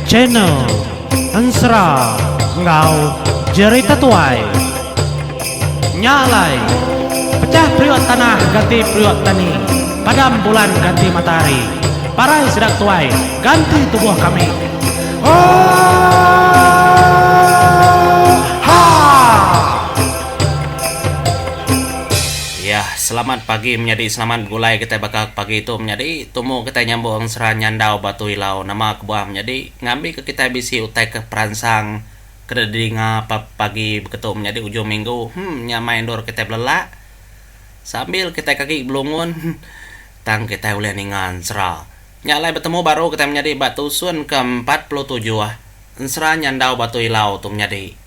Channel Ensera enggau Jerita Tuai. Nya alai, pechah periuk tanah ganti periuk tani, padam bulan ganti matahari, parai sida tuai ganti tubuh kami. Oohaa! Yah, selamat pagi menyadi selamat begulai kitai baka pagi tu menyadi tumu kitai nyambung ensera nyandau batu ilau nama kebuah menyadi ngambika kitai bisi utai ke peransang ke didinga pagi beketu menyadi ujung minggu hmm nyamai endur kitai belelak sambil kitai ke agi belungun tang kitai ulih ninga ensera. Nya alai betemu baru kitai menyadi ba tusun ke 47 ensera nyandau batu ilau tu menyadi.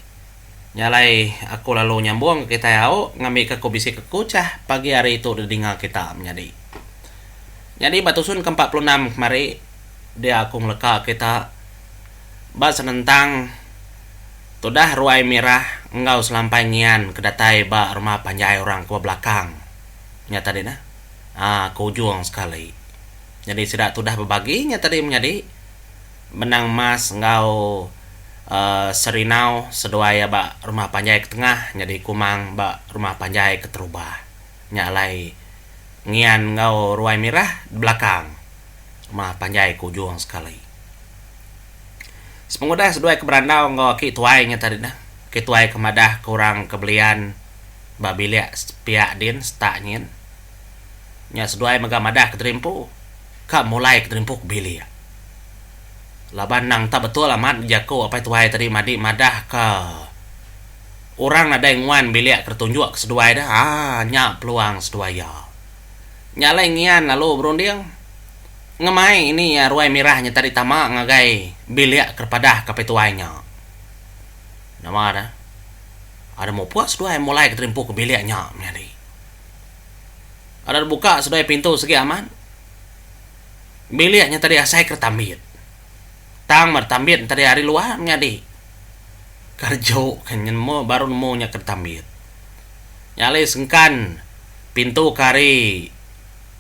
Nya alai aku lalu nyambung ke kitai au ngambika ku bisi ke kuchah pagi hari tu didinga kita menyadi. Nyadi ba tusun ke 46 kemari dia aku ngeleka kita ba senentang tudah ruai mirah enggau selampai ngian ke datai ba rumah panjai orang ke ba belakang nya tadi nah aaa ke ujung sekali. Nyadi sida tudah bebagi nya tadi menyadi. Benang Mas enggau Serinau seduai iya ba rumah panjai ke tengah nyadi Kumang ba rumah panjai ke terubah. Nya alai Ngian enggau Ruai Mirah di belakang rumah panjai ke ujung sekali. Sepengudah seduai ke berandau enggau aki tuai nya tadi neh, aki tuai ke madah ke orang ke belian ba bilik sepiak din setak nyin. Nya seduai mega madah ke terimpu ka mulai ke terimpu ke bilik. Laban endang tak betul amat bejaku apai tuai tadi madi madah ka orang nadai nguan bilik ke tunjuk ke seduai deh aaa nya peluang seduai iya. Nya alai ngian lalu berunding ngemai ini iya ruai mirah nya tadi tama ngagai bilik ke padah ke apai tuai nya. Nama deh ada mupuk seduai mulai ke terimpu ke bilik nya menyadi. Ada buka seduai pintu segi amat. Bilik nya tadi asai ke retambit. Tang meh retambit tadi ari luar menyadi. Kerjo ke nemu baru nemu nya ke retambit. Nya alai sengkan pintu ke ari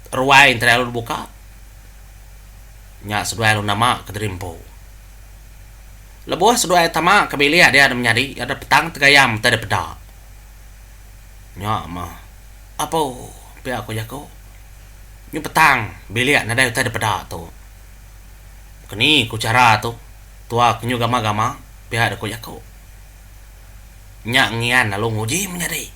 ruai enti lalu dibuka nya seduai lalu nama ke diri empu. Lebuh seduai tama ke bilik dia menyadi ada petang tegayam utai dipeda. Nya meh apo pia ku jaku. Nyu petang bilik nadai utai dipeda tu. Keni ku chara tu tua ke nyu gama-gama pia deka jaku. Nya ngian lalu nguji menyadi.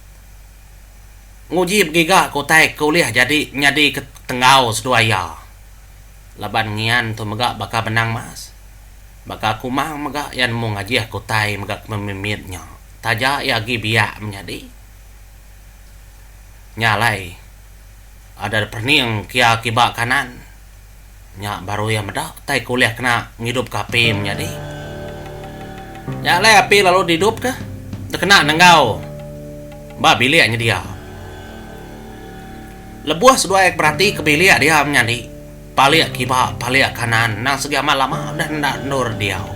Nguji begiga ke utai ke ulih jadi nyadi ke tenggau seduai iya. Laban ngian tu mega baka benang mas. Baka kumang mega iya nemu ngajih ke utai mega ke memimit nya. Taja iya agi biak menyadi. Nya alai. Ada perening kia kiba kanan. Nya baru iya meda tai ke ulih kena ngidupka api menyadi. Nya alai api lalu diidupka dikena nenggau ba bilik nyedia. Lebuh seduai beratika bilik dia menyadi, palik kiba palik kanan endang segi amat lama udah enda endur diau.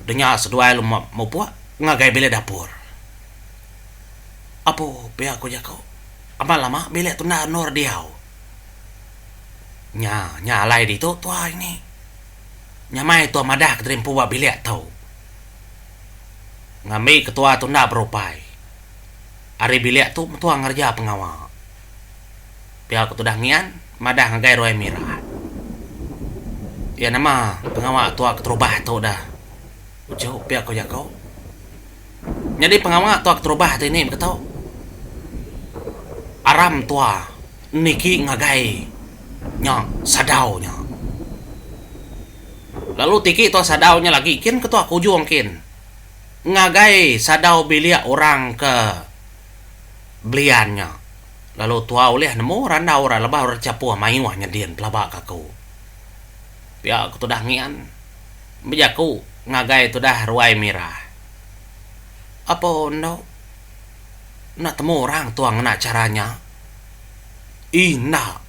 Udah nya seduai lalu mupuk ngagai bilik dapur. Apu pia ku jaku. Amat lama bilik tu enda endur diau. Nya, nya alai ditu tua ini. Nyamai tua madah ke diri empu ba bilik tu. Ngambi ke tua tu enda berupai. Ari bilik tu metua ngereja pengawa. Pia ku tudah ngian madah ngagai Ruai Mirah. Iya nama pengawa tua keterubah tu dah. Uchu pia ku jaku. Nyadi pengawa tua keterubah ti ini beketu aram tua niki ngagai nya sadau nya. Lalu tiki tua sadau nya lagi kin ke tua ke ujung kin ngagai sadau bilik orang ke belian nya. Lalu tua ulih nemu randau orang lebah orang chapuh mayuh nyedin pelaba ka aku. Pia ku tudah ngian bejaku ngagai tudah ruai mirah. Apo endo enda temu orang tua ngena chara nya. Ih enda.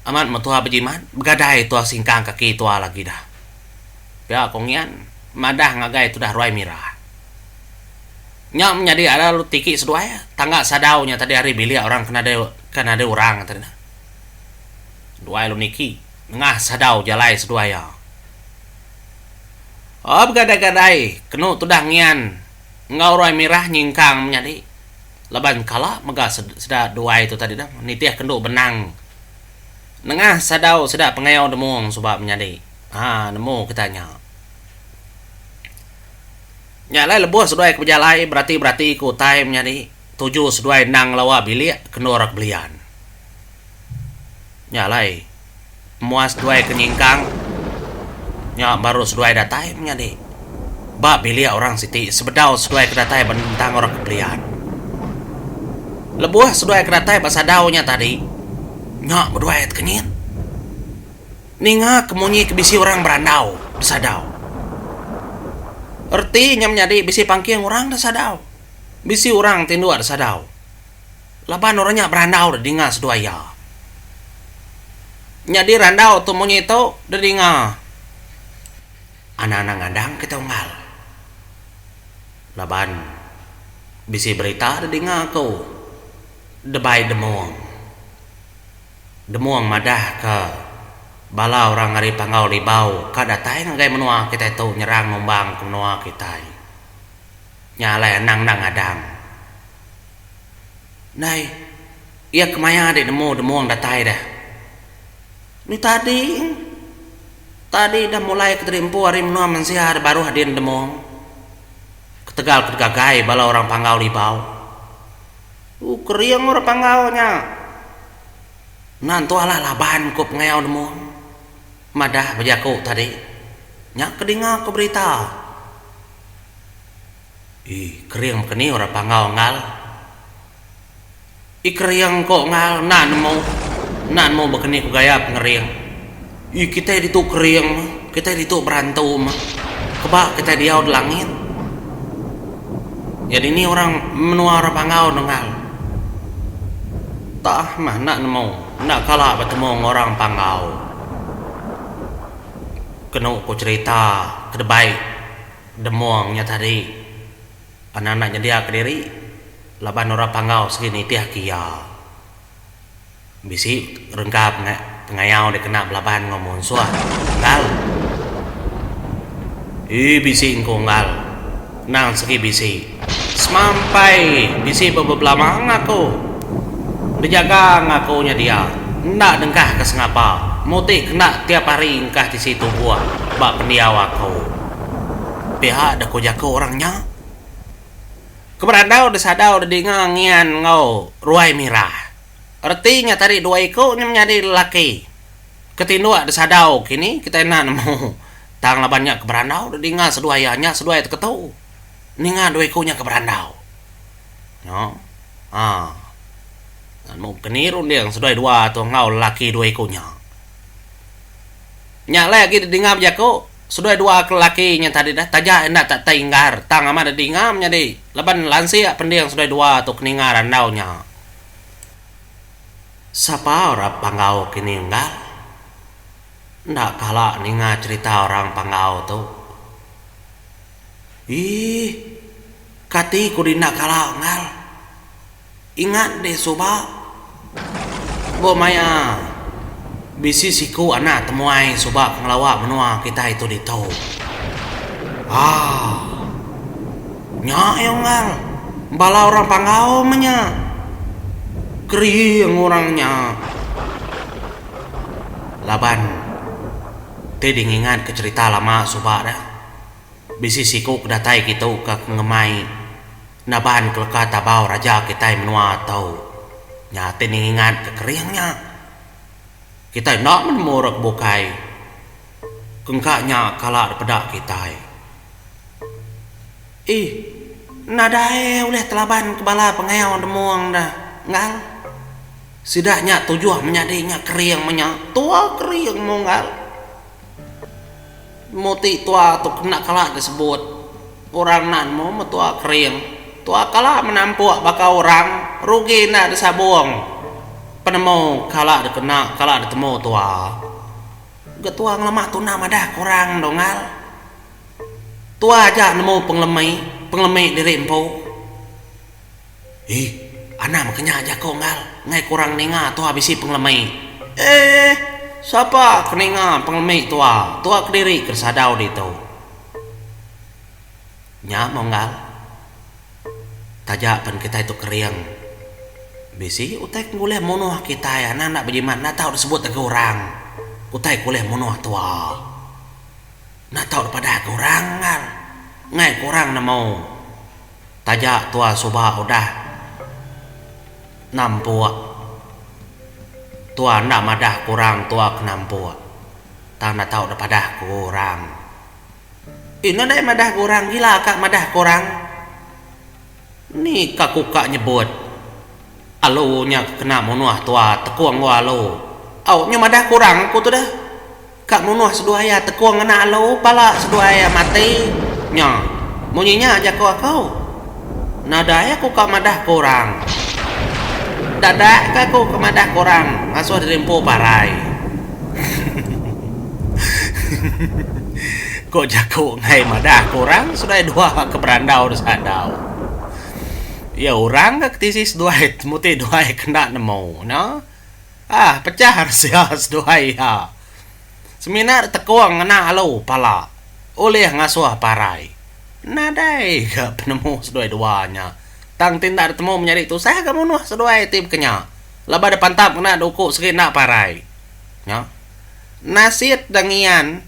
Amat metua bejimat begadai tua singkang kaki tua lagi dah. Pia ko ngian madah ngagai tudah ruai mirah. Nya menyadi ada lalu tiki seduai tangga sadau nya tadi ari bilik orang ke nadai ke nadai orang tadi. Duai lalu niki nengah sadau jalai seduai iya. Oh begadai-gadai kenu tudah ngian enggau Ruai Mirah nyingkang menyadi laban kala mega sida duai tu tadi dah nitih kendu benang nengah sadau sida pengayau demung suba menyadi. Haa nemu kita nya. Nya alai lebuh seduai ke bejalai berati-berati ke utai menyadi tuju seduai endang ngelawa bilik ke endur belian. Nya alai pemuas seduai ke nyingkang nya baru seduai datai menyadi ba bilik orang siti sebedau seduai ke datai ba nentang orang ke belian. Lebuh seduai ke datai ba sadau nya tadi nya beduai tekenyit. Ninga ke munyi ke bisi orang berandau besadau. Reti nya menyadi bisi pangking orang da sadau. Bisi orang tinduk da sadau. Laban orang nya berandau da dinga seduai iya. Nyadi randau tu munyi tu da dinga anak-anak ngadang kita unggal. Laban bisi berita da dinga aku debai demung. Demung madahka bala orang ari Panggau Libau ka datai ngagai menua kitai tu nyerang numbang ke menua kitai. Nya alai anang enda ngadang. Ndai, iya kemaya dek nemu Demung datai deh. Ni tadi, tadi dah mulai ke tadi empu ari menua mensia da baruh din Demung. Ketegal ke digagai bala orang Panggau Libau. U kering orang Panggau nya. Enda entu alah laban ku pengayau nemu. Madah bejaku tadi. Nya ke dinga ku berita. Ii kering baka ni orang Panggau enggau. Ii kering ku enggau enda nemu. Enda nemu baka ni ku gaya pengering. Ii kitai ditu kering meh, kitai ditu berantu meh. Keba kitai diau di langit. Nyadi ni orang menua orang Panggau nenggal. Tah meh enda nemu, enda kala betemu enggau orang Panggau. Kenu ku cherita ke debai Demong nya tadi, anak-anak nyedia kediri laban orang Panggau sigi nitih ke iya. Bisi rengka pengayau dikena belaban enggau munsuh unggal. Ii bisi engku unggal. Endang segi bisi. Semampai bisi bebelama ngaku. Bejaga ngaku nya dia. Enda dengkah ke sengapa. Muti kena tiap hari engkah tisi tubuh ba pendiau aku. Pia deh ku jaku orang nya. Ke berandau disadau didinga ngian enggau ruai mirah. Reti nya tadi dua iku nya menyadi lelaki. Ke tinduk disadau kini kitai enda nemu. Tang laban nya ke berandau didinga seduai iya nya seduai teketu. Ninga dua iku nya ke berandau. Nya aa nemu keni runding seduai dua tu enggau lelaki dua iku nya. Nya alai agi didinga bejaku. Seduai dua ke lelaki nya tadi dah taja enda tak tai inggar tang amat deh dinga menyadi laban lansik pending seduai dua tu ke ninga randau nya. Sapa orang Panggau kini unggal? Enda kala ninga cherita orang Panggau tu. Ih, kati ku di enda kala unggal. Ingat deh suba. Ba maya bisi siku anak temuai suba ke ngelawa menua kitai tu ditu. Aaa. Nya iya unggal. Bala orang Panggau meh nya. Kering orang nya. Laban ti dingingat ke cherita lama suba dah. Bisi siku ke datai kitu ke ngemai. Naban keleka tabau raja kitai menua tu. Nya ti ningingat ke kering nya. Kitai enda menemu orang ke bukai. Kengka nya kala dipeda kitai. Ih, nadai ulih telaban ke bala pengayau demung da enggal. Sida nya tujuh menyadi nya kering menya. Tua kering munggal. Nemu ti tua tu kena kala disebut orang enda nemu meh tua kering. Tua kala menampuk baka orang rugi enda disabung penemu kala dikena kala ditemu tua. Ga tua ngelama tu enda madah ke orang donggal. Tua aja nemu pengelemi pengelemi diri empu. Ih, anang meh kenya jaku unggal, enggai kurang ninga tua bisi pengelemi. Eeh. Sapa ke ninga pengelemi tua, tua kediri ke sadau ditu. Nya monggal. Taja pen kitai tu kering. Bisi utai ke ngulih munuh kitai anang enda bejimat enda tau disebut agi orang utai ke ulih munuh tua. Enda tau dipadah agi orang ngal. Enggai ke orang nemu. Taja tua suba udah nampuk. Tua enda madah ke orang tua ke nampuk. Tang enda tau dipadah ke orang. Eh nadai madah ke orang gila ka madah ke orang. Ni ka ku ka nyebut. Alu nya ke kena munuh tua tekung enggau alu. Au nyu madah ke orang aku tu deh. Ka munuh seduai iya tekung ngena alu pala seduai iya mati. Nya munyi nya jaku aku. Nadai aku ka madah ke orang. Dadak ka aku ke madah ke orang ngasuh diri empu parai. Ko jaku enggai madah ke orang seduai dua ke berandau de sadau. Iya orang ke ketisi seduai muti duai ke enda nemu ne. Ah pecah resia seduai iya. Semina tekung ngena alu pala ulih ngasuh parai. Nadai ga penemu seduai dua nya. Tang ti enda ditemu menyadi tusah ga munuh seduai ti bekenya. Laban dipantap ngena duku sigi enda parai. Nya. Nasit dangian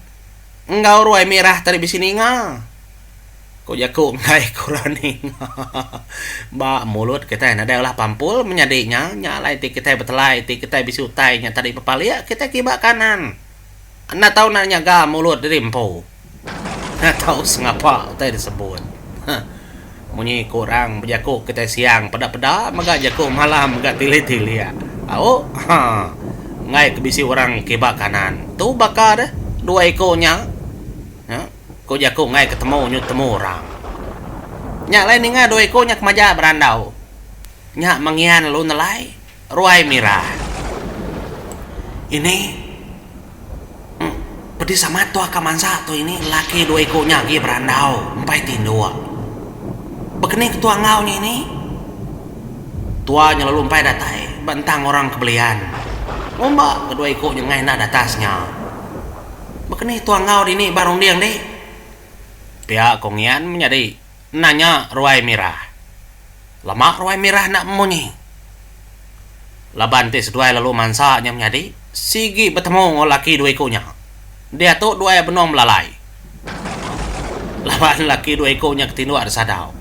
enggau ruai mirah tadi bisi ninga. Ku jaku enggai ku orang ninga. Ba mulut kitai nadai ulah pampul menyadi nya. Nya alai ti kitai betelai ti kitai bisi utai nya tadi bepalik kitai kiba kanan. Enda tau enda nyaga mulut diri empu. Enda tau sengapa utai disebut. Munyi ku orang bejaku kitai siang peda-peda mega jaku malam mega tilik-tilik. Au ha. Enggai ke bisi orang kiba kanan. Tu baka deh dua iku nya. Nya ku jaku enggai ke temu nyu temu orang. Nya alai ninga dua iku nya ke majak berandau. Nya mengian lalu nelai ruai mirah. Ini. Pedis amat tua ka mansa tu ini laki dua iku nya agi berandau empai tinduk. Bekeni ke tua enggau nya ini? Tua nya lalu empai datai ba entang orang ke belian. Ngumba ke dua iku nya enggai enda datas nya. Bekeni tua enggau dini ba runding di? Pia ko Ngian menyadi nanya Ruai Mirah. Lama Ruai Mirah enda memunyi. Laban ti seduai lalu mansa nya menyadi, sigi betemu enggau laki dua iku nya. Diatu duai benung belalai. Laban laki dua iku nya ketinduk ari sadau.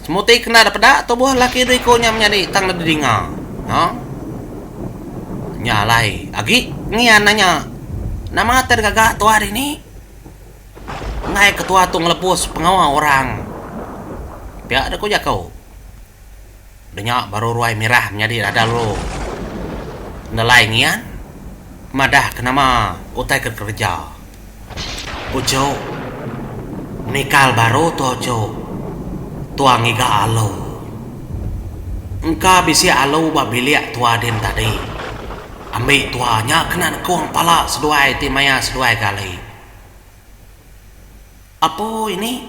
Semuti kena dipeda tubuh laki dua iku nya menyadi tang deh didinga. Ha? Nya alai agi ngian nanya, Nama ti digaga tuah dini? Enggai ke tuah tu ngelepus pengawa orang. Pia deh ku jaku. Udah nya baru ruai mirah menyadi dada lalu nelai ngian madah ke nama utai ke kereja. Uchu nikal baru tua uchu tua ngiga alu. Engka bisi alu ba bilik tua din tadi. Ambi tua nya kena nekung pala seduai ti maya seduai gali. Apo ini?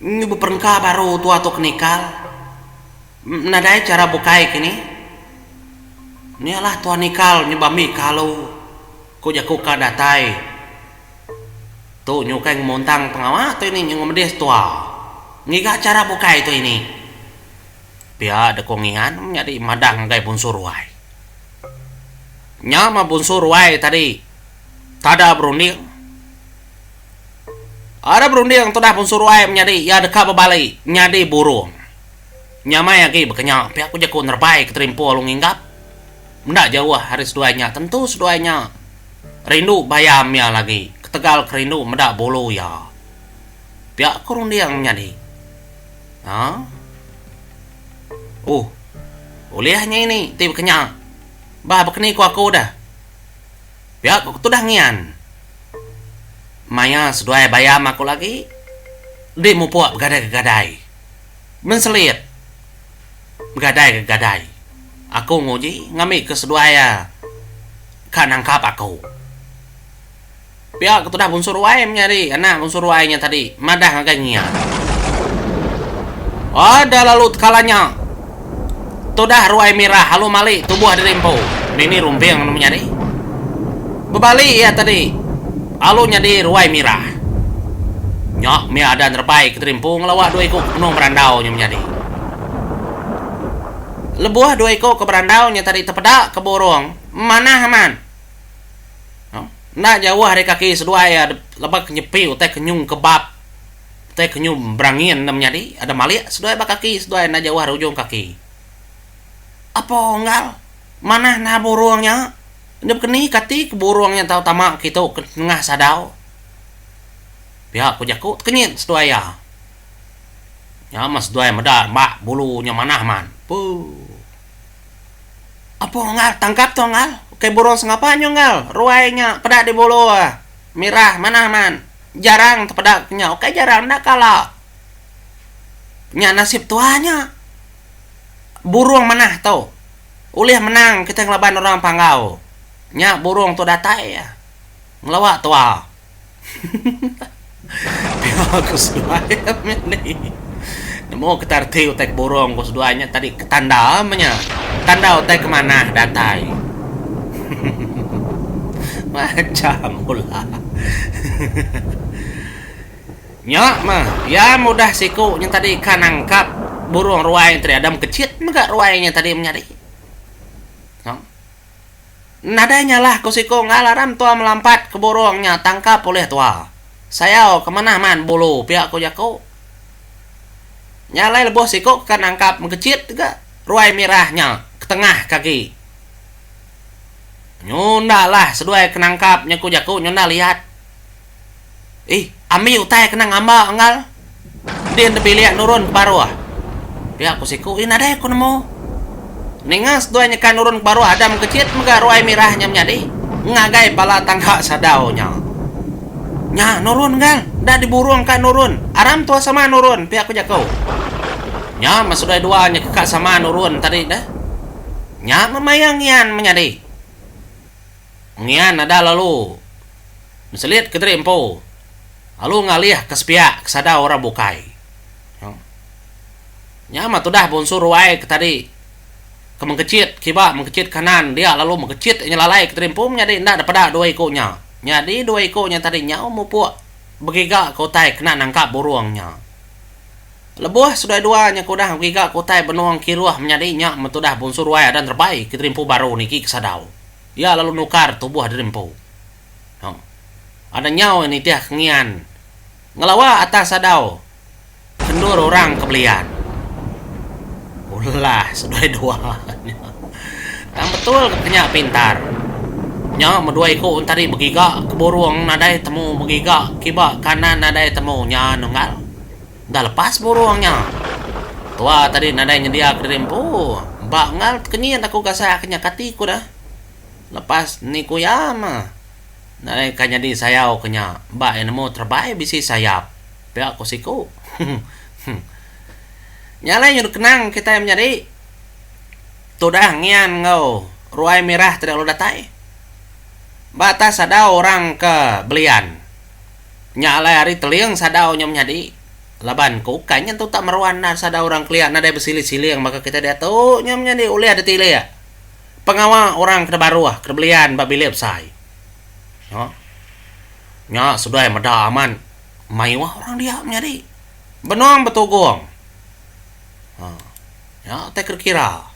Nyu beperengka baru tua tu ke nikal. Nadai chara bukai kini. Ni alah tua nikal nyu bambi ke alu, ku jaku ka datai. Tu nyu ukai ngemuntang pengawa tu ini nyu ngemedis tua. Ngiga chara bukai tu ini. Pia deka ngian menyadi madah ngagai Bunsu Ruai. Nya mah Bunsu Ruai tadi tada berunding. Arap runding tudah Bunsu Ruai menyadi iya deka bebali nyadi burung. Nyamai agi bekenya pia ku jaku nerebai ke terimpu lalu nginggap. Enda jauh ari seduai nya tentu seduai nya rindu bayam iya lagi ketegal ke rindu meda bulu iya. Pia ku runding menyadi. Ha. Uh. Ulih nya ini ti bekenya. Bah bekeni ku aku deh. Pia ku tudah ngian. Maya seduai bayam aku lagi, di mupuk begadai-gegadai. Menselit begadai-gegadai. Aku nguji ngambika seduai iya ka nangkap aku. Pia ke tudah Bunsu Ruai menyadi anak Bunsu Ruai nya tadi madah ngagai ngian. Ada lalu tekala nya. Tudah ruai mirah alu mali tubuh diri empu. Dini rumping anu menyadi. Bebali iya tadi alu nyadi ruai mirah. Nya mih ada nerebai kediri empu ngelawa dua iku ke benung berandau nya menyadi. Lebuh dua iku ke berandau nya tadi tepeda ke burung manah amat. Enda jauh ari kaki seduai iya laban ke nyepi utai ke nyung kebab utai ke nyu berangin enda menyadi ada malik seduai ba kaki seduai enda jauh ari ujung kaki. Apo unggal manah nah burung nya enda bekeni kati ke burung nya tau tama kitu ke nengah sadau. Pia ku jaku tekenyit seduai iya. Nya meh seduai meda ba bulu nya manah man. Puu. Apo unggal tangkap tu unggal ukai burung sengapa nyu unggal ruai nya peda di bulu mirah manah man jarang tepeda ke nya ukai jarang enda kala nya nasib tua nya burung manah tu ulih menang kitai ngelaban orang panggau nya burung tu datai ngelawa tua. Pia ku seduai meh ni. Nemu ke reti utai ke burung ku seduai nya tadi ke tanda meh nya. Tanda utai ke manah datai. Macam ulah. Nya meh iya mudah siku nya tadi ka nangkap burung ruai nya tadi adam kechit mega ruai nya tadi menyadi. Nadai nyalah ku siku enggau aram tua melampat ke burung nya tangkap ulih tua. Sayau ke manah man bulu pia ku jaku. Nya alai lebuh siku ke nangkap mengkechit ga ruai mirah nya ke tengah ke agi. Nyunda lah seduai ke nangkap nya ku jaku nyunda liat. Ih, ambi utai kena ngamba enggal. Din da bilik nurun ke baruh. Pia ku siku, ih nadai ku nemu. Ninga seduai nyekai nurun ke baruh Adam kechit mega ruai mirah nya menyadi ngagai pala tangga sadau nya. Nya nurun enggal, enda diburung ka nurun. Aram tua sama nurun, pia ku jaku. Nya meh seduai dua nya ke ka sama nurun tadi deh. Nya meh maya ngian menyadi. Ngian ada lalu meselit kediri empu lalu ngalih ke sepiak ke sadau orang bukai. Nya mah tudah bunsu ruai ke tadi ke mengkechit kiba mengkechit kanan dia lalu mengkechit nyelalai kediri empu menyadi enda depeda dua iku nya. Nyadi dua iku nya tadi nyau mupuk begiga ke utai kena nangkap burung nya. Lebuh seduai dua nya ke udah begiga ke utai benung kiruh menyadi nya meh tudah bunsu ruai adan terebai kediri empu baru niki ke sadau. Iya lalu nukar tubuh diri empu. Nya. Ada nyau iya nitih ke ngian ngelawa atas sadau ke endur orang ke belian. Ulah seduai dua nya. Tang betul ke nya pintar. Nya meh dua iku tadi begiga ke burung nadai temu begiga kiba kanan nadai temu nya nunggal. Enda lepas burung nya. Tua tadi nadai nyendia ke diri empu. Ba enggau tekenyit aku gasak ke nya kati ku dah. Lepas ni ku iya mah. Nadai ka nyadi sayau ke nya. Ba iya nemu terebai bisi sayap. Pia ku siku. Nya alai nyudah kenang kitai menyadi. Tudah ngian enggau ruai mirah tadi lalu datai. Ba atas sadau orang ke belian. Nya alai ari teling sadau nya menyadi laban ke ukai nyentu tak meruan endar sadau orang kelia nadai besiling-siling baka kitai diatu nya menyadi ulih ditilik pengawa orang ke baruh ke belian ba bilik besai. Nya nya seduai meda amat mayuh orang dia menyadi benung betugung. Ha nya utai kira-kira.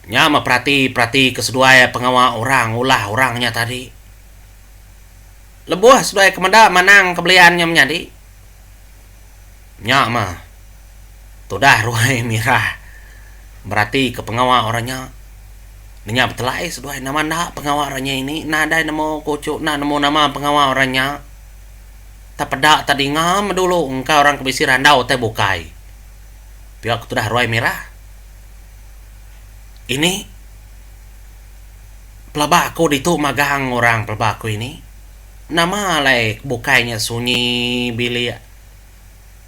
Nya meh perati-perati ke seduai pengawa orang ulah orang nya tadi. Lebuh seduai ke meda manang ke belian nya menyadi, nya mah tudah ruai mirah beratika pengawa orang nya. Nya betelai seduai nama enda pengawa orang nya ini nadai nemu ku uchu enda nemu nama pengawa orang nya. Tak peda tak dinga meh dulu engka orang ke bisi randau utai bukai. Pia ke tudah ruai mirah. Ini. Pelaba aku ditu magang orang pelaba aku ini. Nama alai bukai nya sunyi bilik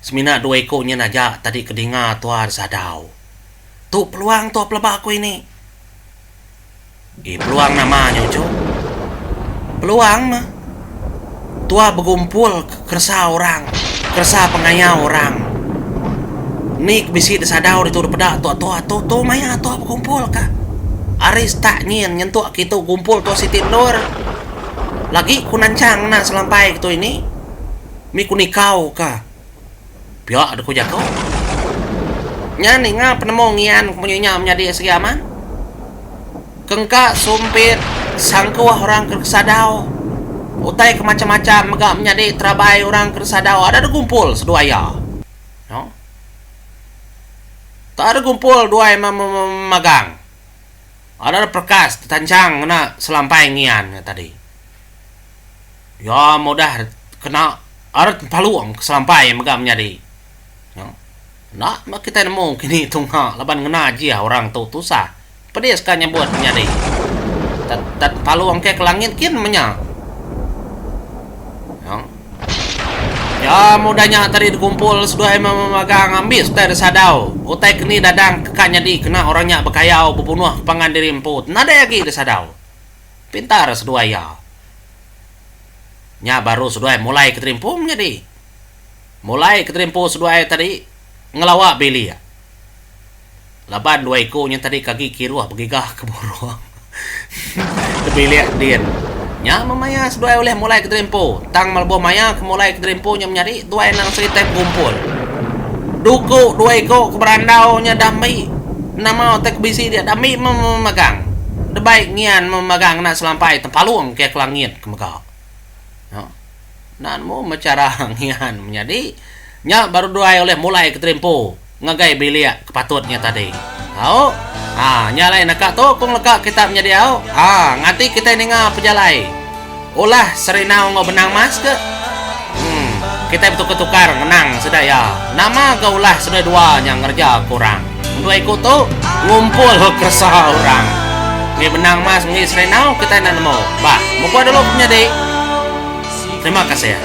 semina dua iku nyin aja tadi ke dinga tua sadau. Tu peluang tua pelaba aku ini. Ih peluang nama nya uchu. Peluang mah tua begumpul keresa orang, keresa pengayau orang. Ni ke bisi disadau ditu dipeda tua tua tu tu maya tua bekumpul ka. Ari setak nyin nyentuk kitu gumpul tua siti endur. Lagi ku nanchang ngena selampai kitu ini. Mi ku nikau ka. Pia deh ku jaku. Nya ninga penemu ngian ke munyi nya menyadi sigi amat. Kengka sumpit sangkuh orang ke sadau. Utai ke macam-macam mega menyadi terabai orang ke sadau ada digumpul seduai iya. No. Tak ada gumpul duai magang. Ada perekas tetanchang ngena selampai ngian nya tadi. Iya mudah kena aret empalung ke selampai mega menyadi. No. Enda meh kitai nemu kini tunga laban ngena ajih orang tu tusah. Pedis ka nyebut menyadi. Tet tet palung ke ke langit kin menya. Nya. Ya mudah nya tadi dikumpul seduai memagang ambis utai da sadau. Utai keni dadang ke ka nyadi kena orang nya bekayau bebunuh ke pangan diri empu nadai agi da sadau. Pintar seduai iya. Nya baru seduai mulai ke terimpu menyadi. Mulai ke terimpu seduai tadi ngelawa bilik. Laban dua iku nya tadi ke agi kiruh begiga ke burung ke bilik din. Nya meh maya seduai ulih mulai ke terimpu. Tang meh lebuh maya ke mulai ke terimpu nya menyadi duai endang seritai begumpul. Duku dua iku ke berandau nya dah mbi nama utai ke bisi dia dah mbi meh magang. Debai ngian meh magang ngena selampai tempalung ke ke langit ke mega. Enda nemu meh chara ngian menyadi. Nya baru duai ulih mulai ke terimpu ngagai bilik ke patut nya tadi. Au. Ha, nya alai naka tu ku ngeleka kita menyadi au. Ha, nganti kitai ninga pejalai ulah Serinau enggau Benang Mas ke. Em, kitai betukar-tukar ngenang sida iya. Nama ga ulah seduai dua nya ngereja ke orang. Dua iku tu ngumpul keresa orang. Ngi Benang Mas ngi Serinau kitai enda nemu. Bah, mupuk dulu ku menyadi. Terima kasih.